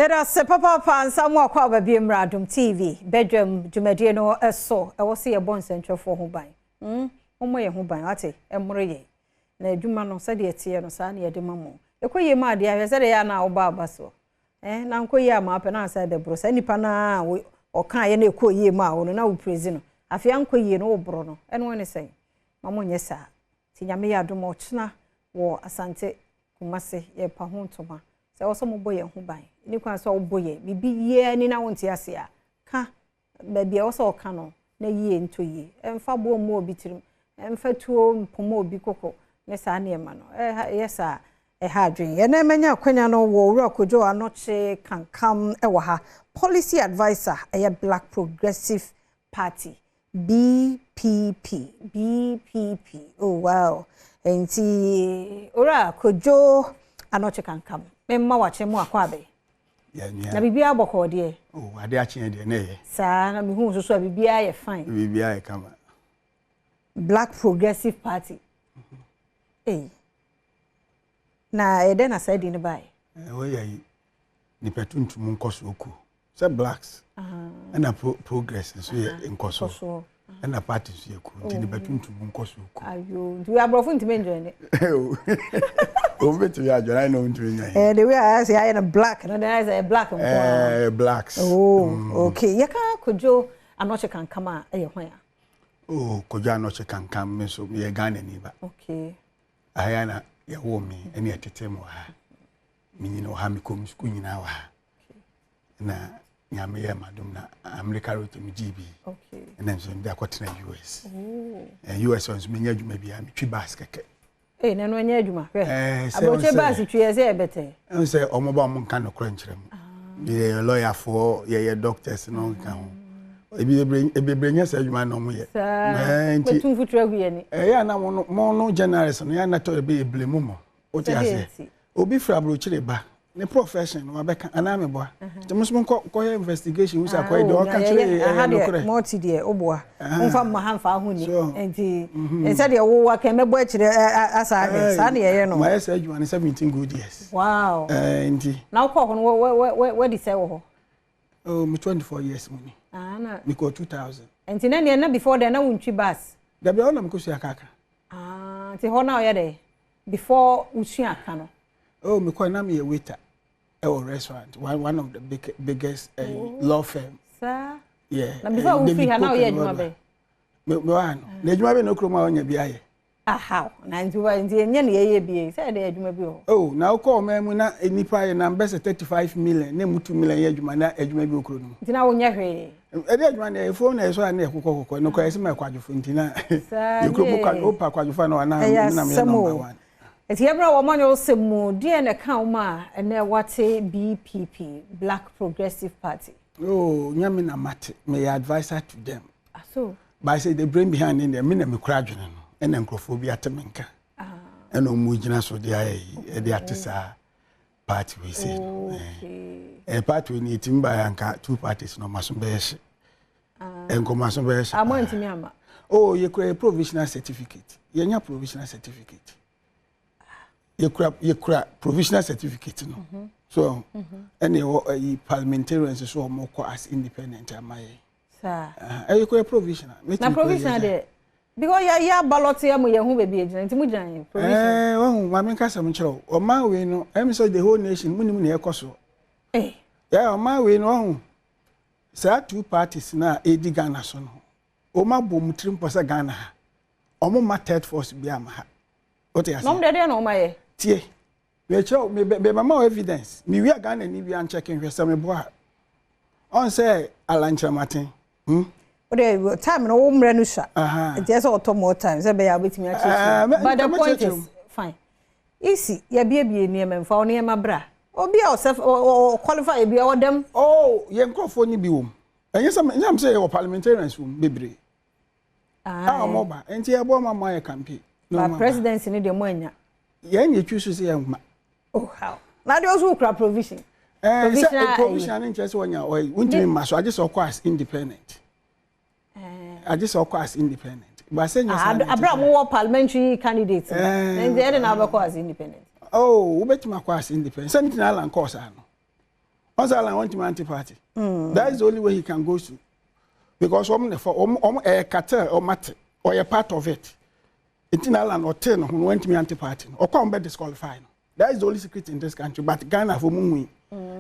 Yɛda ase papaapa nsa mu akɔ aba bi mmra Adom TV badwam dwumadie no so. Ɛwɔ sɛ yɛbɔ nsɛntwerɛfoɔ ho ban. Mommɔ yɛn ho ban, wate? Ɛmmoro yɛn. Na adwuma no, sɛdeɛ ɛteɛ no, saa na yɛde ma mo. Ɛkɔ yie ma adeɛ ahwɛ sɛdeɛ ɛyɛ a na wobɔ aba soɔ. Eh, na nkɔ yie ama apɛ na ansa ɛbɛboro. Saa nipa no a ɔkaeɛ na ɛkɔ yie maa wo no, na wo praise no. Afei ankɔ yie no, woboro no. Ɛno ne sɛn? Ma monyɛ saa. Nti Nyame yɛ adom ɔkyena wɔ Asante Kumase yɛrepa ho ntoma. Sɛ ɛwɔ sɛ mobɔ yɛn ho ban, ɛni kwan sɛ wobɔ yɛn. Biribi yie ani na wonte ase a, ka baabi a ɛwɔ sɛ ɔka no na yie ntɔ yie. Ɛmfa boɔ mmɔ obi tirim, ɛmfa tuo mpoma obi koko ne saa nneɛma no. Ɛyɛ saa a, ɛha adwene. Ɛnnɛ manya akwanya no wɔ Owura Kojo Anokye Kankam wɔ ha, Policy Advisor ɛyɛ Black Progressive Party. BPP BPP oh wow nti owura Kojo Anokye Kankam memma wakye mu akɔ abɛ na biribiara bɔkɔɔ deɛ. Oh ade akye deɛ na ɛyɛ. Saa na mehu nso so a biribiara yɛ fine. Biribiara yɛ kama. Black Progressive Party. Ei. Na ɛyɛ dɛn na saa din no baeɛ? Ɛwɔ yɛ nipa tuntum nkɔsoɔ kuo. Sɛ blacks ɛna pro progress nso yɛ nkɔsoɔ ɛna party nso yɛ kuo nti nipa tuntum nkɔsoɔ kuo. Ayo nti aborɔfo ntumi njoin ne. Wɔn bɛtumi adwene ayɛ na wɔn ntumi njoin. Ɛɛ the way a ayɛ ayɛ no black no then ayɛ sɛ black nko ara. Ɛɛ blacks. Oh okay yɛka Kojo Anokye Kankam a ɛyɛ hwan a? Oh Kojo Anokye Kankam me nso meyɛ Ghana ni ba. Okay. Aha yɛ na yɛwoo me ɛne ɛtete mu wɔ ha. Menyini wɔ ha mekɔ me sukuu nyinaa wɔ ha. Na nyame yɛ madom na America rote me GB. Okay. Ɛna nso mede akɔtena US. Oh. US nso menya adwuma bi a metwi bus kɛkɛ. Ee na ɛno ɛnyɛ adwuma hwɛ. Aburokye bus twi yɛ sɛ ɛbɛtɛ. Ɛn sɛ ɔmo ba ɔmo nka nokorɛ nkyerɛ mu. Yɛyɛ lɔyafoɔ yɛyɛ doctors na ɔnka ho. Ebi bebree bebree nyɛ saa adwuma na ɔmo yɛ. Saa nti bɛtu mfuturo agu yɛn ani. Ɛyɛ a na mo no mo no journalist no yɛ a na tɔ ebi ebile mu mo. Wote aseɛ? Obi firi aburokyire ba, ne profession no wabɛka anaa meboa? Nti mo nso monkɔ kɔyɛ investigation hu sɛ ah, akɔyɛ deɛ oh, ɔka kyerɛ yɛ ɛyɛ nokorɛ. Mɔti deɛ woboa. Momfa mma ha mfa ho ni. Nti sɛ deɛ wowɔ kɛn mɛbɔ akyire asa ahwɛ. Saa na yɛyɛ no. Mayɛ saa adwuma no 17 good years. Wow. Nti. Na wokɔɔ hɔ no wadi sɛ wɔ hɔ? Oh, me 24 years mu ni. Ah, na. Mekɔɔ 2000. Nti na neɛ na before then na wontwi bus? Dabi ɛhɔ na mekɔsua kaka. Ah, nti hɔ na ɔyɛ dɛ before wosua aka no? Oh, mekɔɛ na meyɛ waiter ɛwɔ restaurant, one, one of the big, biggest oh. law firm. Saa? Yeah. Na before wofiri ha na ɔyɛ adwuma bɛn? Me wɔ ha no. Na adwuma bɛn na okurom a ɔnya bi ayɛ? Ahaw, na nti wa nti ɛnyɛ ne yɛyɛ bi sɛ ɛde adwuma bi wɔ hɔ. Oh, na wokɔ ɔman mu na nnipa yɛ nam bɛsɛ 35 million na emu 2 million yɛ adwuma na adwuma bi wɔ kuro no mu. Nti na wonyɛ hwee. Ɛde adwuma na ɛfuo na ɛsɔ a na ɛkokɔ kɔkɔ no kora ɛsɛ ma ɛkwadwofo nti na yɛ kuro mu kwadwo wopa kwadwofo na wana na meyɛ number one. Nti yɛbrɛ wɔ ɔmanyɛ ɔsɛm mu deɛ na ɛka wo ma ɛnɛ wate BPP, Black Progressive Party. Oh, nyɛ me na mate, meyɛ adviser to them. Aso. But I say the brain behind it, me na mekura adwene no, ɛna nkurɔfoɔ bi ate me nka. Ɛna ɔmo gyina so de ayɛ yi, ɛde ate saa party wei sei no. Ɛɛ party wei no yɛtumi baeɛ anka two parties no ɔmo aso bɛyɛ hye. Nkɔmɔ aso bɛyɛ hye. Amo antumi ama. Oh, yɛkura yɛ provisional certificate. Yɛnya provisional certificate. Yɛkura yɛkura provisional certificate no. Mhm. So ɛna ɛwɔ ɛyi parliamentarians so ɔmo kɔ as independent ama yɛ. Saa. Ɛyɛ kɔ yɛ provisional. Na provisional deɛ because yɛ yɛ ballot yɛ mo yɛ ho baabi egyina nti mo gyina yɛ provisional. Ɛɛ wɔn maame nkasa mo kyerɛw ɔman wei no ɛmi sɛ the whole nation mo nim na ɛkɔ so. Ee. Yɛ ɔman wei no ɔho saa two parties na edi Ghana so no wɔn abɔ wɔn tiri mpɔ sɛ Ghana ha wɔn ma third force bi ama ha o te ase. Na wɔn deɛ deɛ na wɔn ayɛ. Tie. Mekyerɛ wo, me mebɛma wo evidence. Mewie a Ghana ni bi ankyɛke nhwɛ sɛ meboa a. Ɔn sɛ Alan Kyerematen, hmm? Wo deɛ time no wo mmerɛ no sua. Nti ɛsɛ ɔtɔ more time sɛ ɛbɛyɛ a wobɛtumi akyerɛkyerɛ mu. But the point is fine. Isi yɛbiebie nneɛma mu fa wo nneɛma bra. Obi a ɔsɛ ɔ qualify bi ɔwɔ dɛm. Oh, yɛn nkurɔfoɔ no bi wɔ mu. Ɛnyɛ sɛ ɛnyɛ sɛ yɛwɔ parliamentarians wɔ mu bebree. A wɔn ba. Nti yɛboa ma mo ayɛ campaign. Ba presidency no deɛ mo anya. Yɛn na etwi so sɛ yɛn ma. Oh how? Na deɛ ɔso kura provision. Eh, sɛ provision ne nkyerɛ sɛ wɔnya ɔyi wontumi mma so agye sɛ ɔkɔ as independent. Agye sɛ ɔkɔ as independent. Ba sɛ nyɛ saa. Abira mo wɔ parliamentary candidate. Na nti ɛde na abɛkɔ as independent. Oh, wobɛtumi akɔ as independent. Sɛ ntina Alan kɔɔ saa no. Ɔn sɛ Alan wɔntumi ante party. That is the only way he can go to, because wɔn na ɛfɔ wɔn ɛyɛ cartel, wɔn ate, ɔyɛ part of it. Nti na Alan ɔte ne ho no, wɔntumi ante party no. Ɔkɔ a, wɔn bɛ disqualify no. That is the only secret in this country, but Ghana fo mu hui.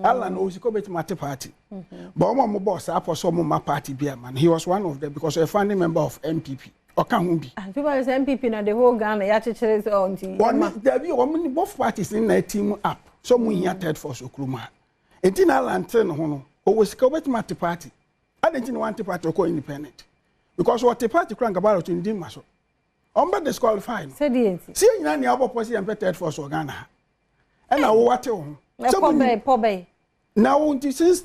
Alan osika obetumi ate party, but wɔn a wɔn bɔ saa pɔ so wɔn ma party bi ama no, he was one of them because ɔyɛ founding member of NPP, ɔka ho bi. Nti ba sɛ NPP na the whole Ghana yɛakyekyere sɛ ɔ nti. Wɔn dabi, wɔn ni both parties ni na team up so wɔn hia third force okurum ha. Nti na Alan te ne ho no, ɔwɔ sika, obetumi ate party adi. Nti na wante party, ɔkɔ independent, because wɔte party kura nka ballot ndi ma so, wɔn bɛ disqualify no. Sɛdeɛ nti. Si yɛn nyinaa nea abɔ pɔ sɛ yɛn pɛ third force wɔ Ghana ha, ɛna wo wate wo ho. Ɛpɔ bɛyi, pɔ bɛyi. Na wo nti since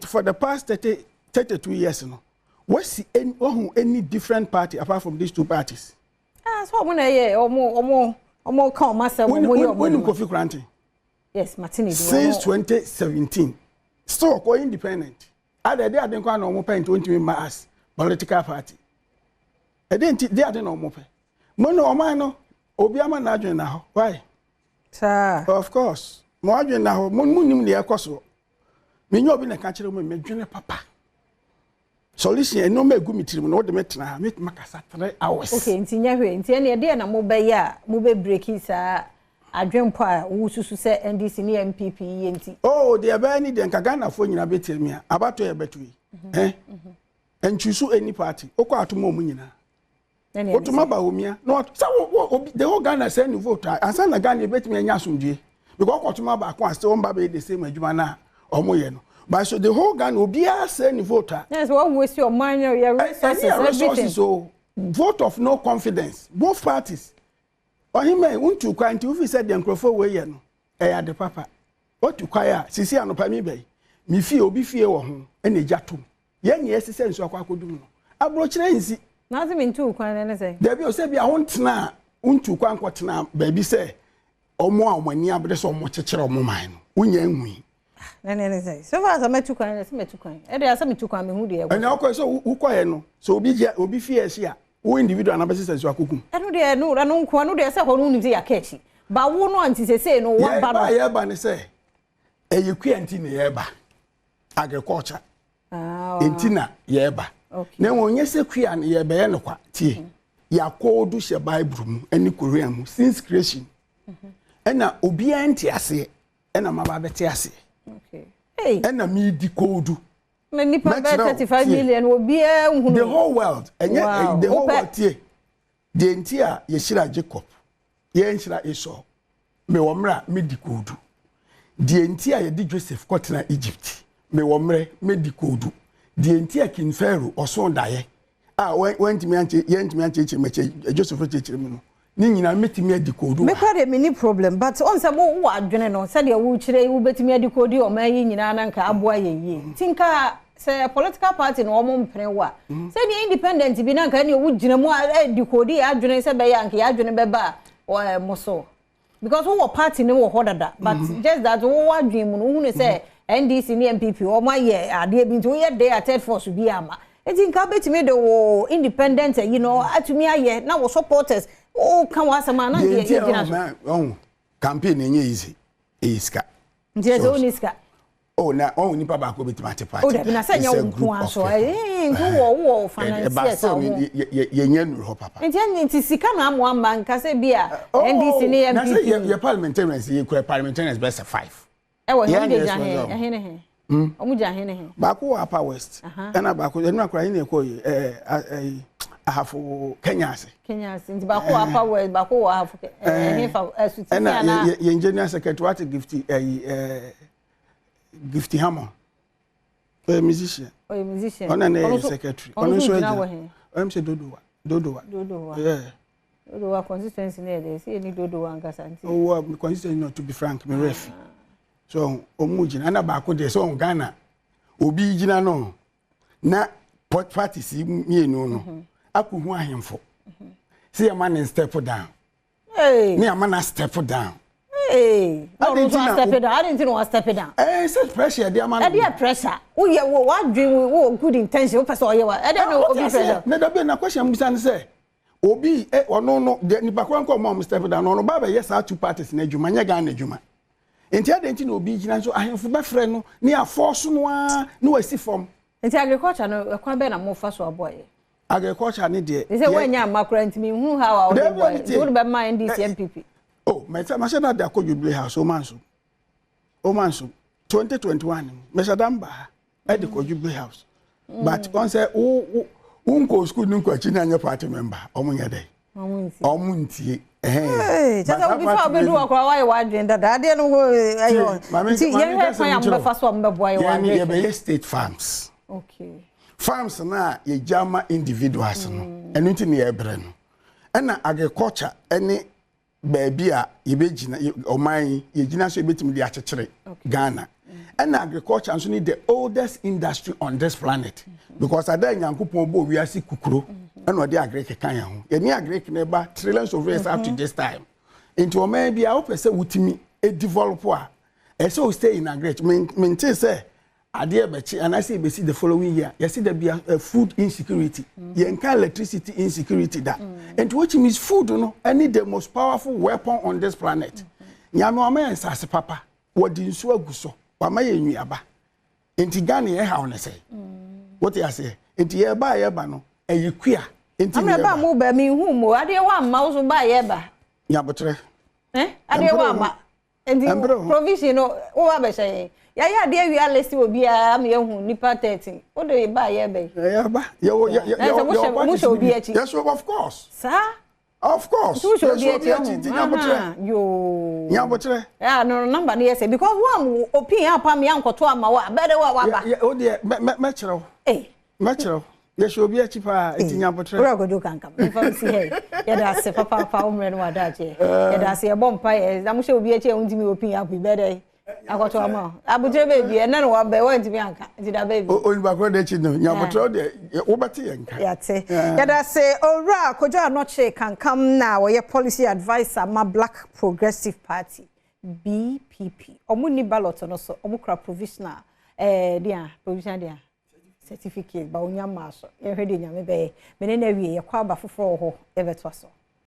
for the past 30, 32 years no, wasi any, wahu any different party apart from these two parties? Ah, so ɔmo na ɛyɛ ɔmo ka ɔmo asɛm, ɔmo yɛ ɔmo. Wonim Kofi Koranteng? Yes, Martin. Since 2017 still ɔkɔ independent. Ada ɛde ade nkwa na ɔmo pɛ nti ontumi mma as political party. Ɛde nti de ade na ɔmo pɛ mo no, ɔman no obi ama n'adwene na hɔ why? Saa. Of course, mo adwene na hɔ. Mo nim deɛ ɛkɔ so. Menyɛ obi na ɛka kyerɛ mo, medwene papa solution. Nneɛma egu mi tirim na wɔde me tena ha, metuma kasa 3 hours. Okay, nti nyɛ hwee. Nti ɛne ɛdeɛ na mobɛyɛ a mobɛ break saa adwempɔ a wosusu sɛ NDC ne NPP yɛ nti? Oh, deɛ ɛbɛyɛ ne deɛ nka Ghanafoɔ nyinaa bɛtie mi a, abato yɛ bɛto yi ntwisu any party, wokɔ ato mu ɔmo nyinaa. Wotuma Bawumia na wɔt sɛ wo obi the whole Ghana sɛ ne vote a, ansa na Ghana ebɛtumi anya asomdue, because ɔkɔtuma baako a, still wɔn ba bɛyɛ the same adwuma na ɔmo yɛ no. But so the whole Ghana obiara sɛ ne vote a. Yes, wɔn wo si ɔman yɛ yɛ resources. Ɛni resources o, vote of no confidence, both parties. Ɔhemɛ ntu kwan nti wofi sɛ deɛ nkurɔfoɔ wei yɛ no ɛyɛ ade papa. Otu kwan a, sisi anɔpa mi bɛyi mi fie, obi fie wɔ ho ɛna egya tom, yɛn nyɛ ɛsi sɛ nsuo akɔ akɔdum no, aburokyerɛ nsi. N'ase mi ntu kwan ne sɛ. Dabi o, sɛ bi a wontena a wontu kwan kɔtena baabi sɛ ɔmo a ɔmo ani abere sɛ ɔmo kyekyere ɔmo man no, wonya nhui. Ne sɛ so far sɛ mɛtu kwan, sɛ mɛtu kwan ɛde asɛ mɛtu kwan, mehu deɛ. Ɛnna ɔkɔ sɛ wokɔɛ no sɛ obi gye obi fie ɛhye a, wo individual na bɛsɛ sɛ nsuo akɔkum. Ɛno deɛ, ɛno nko, ɛno deɛ sɛ hɔ no wonim sɛ yɛaka akyi ba wo no anti sesei no waba no. Yɛba yɛba ne sɛ ɛyɛ kua nti na yɛba agriculture nti na yɛba, na wɔn nyɛ sɛ kua no yɛbɛyɛ no kwa. Tie, yɛakɔɔdu hyɛ Bible mu ne Korean mu since creation, ɛna obiara nte aseɛ, ɛna maba bɛte aseɛ, ɛna miidi koodu. Na nipa bɛɛ 35 million, obiara nhunu. The whole world, ɛnyɛ the whole world. Tie, deɛ nti a yɛhyira Jacob, yɛnhyira Esau, mewɔ mmerɛ a medi koodu. Deɛ nti a yɛde Joseph kɔtena Egypt, mewɔ mmerɛ medi koodu. Deɛ nti a King Pharaoh ɔso daeɛ a wɔntumi ankyɛ, yɛntumi ankyerɛkyerɛ mu akyɛ Joseph kyerɛkyerɛ mu no, ne nyinaa mɛtumi adi koodu. Mekora deɛ, menni problem, but ɔn sɛ mo wɔ adwene no sɛdeɛ wokyerɛ yi, wobɛtumi adi koodi ɔman yi nyinaa na nka aboa yɛ yie. Nti nka sɛ political party na wɔn mpene wo a, sɛdeɛ independent bi na nka ɛne wogyina mu a ɛdi koodi yɛ adwene sɛ bɛyɛ a nka yɛ adwene bɛba a mo so, because wowɔ party no wɔ hɔ dada, but just that wowɔ adwene mu no, wohunu sɛ NDC ne NPP wɔn ayɛ adeɛ bi nti woyɛ de a third force bi ama. Nti nka wobɛtumi de wo independent ayi no atumi ayɛ na wo supporters woka w'asɛm a na nka yɛgyina so. Campaign ɛnyɛ easy, ɛyɛ sika. Nti ɛsɛ wonni sika. Oh, na ɔn nipa baako bɛtumi ate party? O dabi, na sɛ nyɛ wo nko aso, nti wowɔ financiers a wɔn. Yɛnyɛ nuru hɔ papa. Nti sika na amoa mma nka sɛ bi a NDC ne NPP. Na sɛ yɛ parliamentarians, yɛ kura parliamentarians bɛsɛ five. Ɛwɔ hɛn de gya hɛn ɛhɛn ne hɛn. Ɔmo gya hɛn ne hɛn. Baako wɔ Upper West, ɛna baako ɛnu akora yɛn na ɛkɔ yi ɛɛ ɛɛ Ahafo Kenya ase. Kenya ase, nti baako wɔ Upper West, baako wɔ Ahafo ɛhɛn fa ɛsuti. Ɛna yɛn general secretary wate Gifty ɛyi Gifty Hammond, ɔyɛ musician. Ɔyɛ musician. Ɔna na yɛ secretary. Ɔno nso gyina wɔ hɛn. Ɔyɛ sɛ Dodowa, Dodowa. Dodowa. Yeah. Dodowa constituency ne yɛ dɛ si yɛ ni Dodowa ankasa nti. Owó constituency no, to be frank, me ref so ɔmo gyina, ɛna baako deɛ sɛ ɔn Ghana obi gyina no na parties mmienu no akɔhu ahemfo sɛ yɛma ne step down ne yɛma na step down. Adi nti na step down, adi nti na wa step down. Ɛɛ, sɛ pressure di ama no. Ɛdi yɛ pressure, woyɛ wo wadwin wo good intention, wopɛ sɛ ɔyɛ wa ɛdɛ no obi pressure. Na dabi, na question bisa ne sɛ obi ɛ ɔno no deɛ nipa koro nkɔ ɔmo a ɔmo step down no, ɔno ba bɛyɛ saa two parties na adwuma nyɛ Ghana adwuma. Nti adɛn nti na obi gyina nso ahemfo bɛfrɛ no ne afɔɔso no ara ne wasi fam? Nti agriculture no, ɛkwan bɛn na mofa so aboa yɛ? Agriculture ne deɛ. Sɛ woanya amma koraa ntumi nhu how a wode boa yɛ. Nti wode bɛma NDC, NPP? Oh, mɛsɛ mahyɛ no ade akɔ Jubilee House, ɔma nso. Ɔma nso. 2021 mu, mɛhyɛ da mba ha ɛde kɔ Jubilee House. But ɔn sɛ wo wo wo nkɔ school ne nkɔ akyi na anyɛ party member, ɔmo nyɛ dɛ. Ɔmo ntie. Kyɛ sɛ obi fa obedu hɔ koraa wayɛ w'adwene dada adeɛ no ɛyɛ. Nti yɛhwɛ kwan a mobɛfa so a mobɛboa yɛ wɔ agric. Yɛbɛyɛ state farms. Okay. Farms no a yɛgya ma individuals no, ɛno nti ne yɛbrɛ no. Ɛna agriculture ne baabi a yɛbɛgyina ɔman yi yɛgyina so yɛbɛtumi de akyekyere Ghana. Ɛna agriculture nso ne the oldest industry on this planet because ada Nyankopɔn bɔ wiase kukuro ɛna ɔde agric ka yɛn ho. Yɛne agric no ba trillions of years up to this time. Nti ɔman bi a wopɛ sɛ wotumi develop a, ɛsɛ o stay in agric. Mente sɛ adeɛ bɛkye anaasɛ yɛbɛsi the following year yɛsi da bia food insecurity, yɛnka electricity insecurity da. Nti which means food no ɛne the most powerful weapon on this planet. Nyame wama yɛn nsase papa, wɔde nsuo agu so, wama yɛn nnuaba. Nti Ghana yɛ haw ne sɛ wote aseɛ. Nti yɛba a yɛba no ɛyɛ kua nti ne yɛba mo ba mi hu mo adeɛ wa amma wo so ba yɛba nyabotrɛ adeɛ wa amma. Nti provision no wo ba bɛhyɛ yɛn yɛayɛ adeɛ wia list wɔ biara ama yɛhu nipa 13 wode ba yɛba yi. Yɛba yɛwɔ yɛwɔ mo hyɛ obi akyi. Yes, of course. Saa. Of course. Nti wohyɛ obi akyi nti nyabotrɛ. Yoo. Nyabotrɛ. Yeah, no number no yɛ sɛ because wo am opin apam yɛ ankɔto ama wo a bɛde wo a waba. O deɛ mɛkyerɛ wo. Mɛkyerɛ wo. Yɛhyɛ obi akyi paa nti nyabotrɛ. Wura Kojo Kankam mfa nsi ha yi. Yɛda ase papaapa wo mmerɛ no wadagyeɛ. Yɛda ase yɛbɔ mpa yɛ na mohyɛ obi akyi a wontumi opin apo bɛdɛ akɔto ama wo. Abotrɛ baabi ɛnɛ no waba woantumi anka nti da baabi. Onipa korɔ de akyi no nyabotrɛ wo deɛ wobɛte yɛn nka. Yɛate. Yɛda ase Owura Kojo Anokye Kankam na wɔyɛ policy adviser ma Black Progressive Party BPP. Ɔmo ni ballot no so, ɔmo kura provisional deɛ provisional deɛ certificate ba onya maa so. Yɛhwɛ deɛ Nyame bɛyɛ. Mene na awie yɛkɔ aba foforɔ wɔ hɔ yɛbɛtoa so.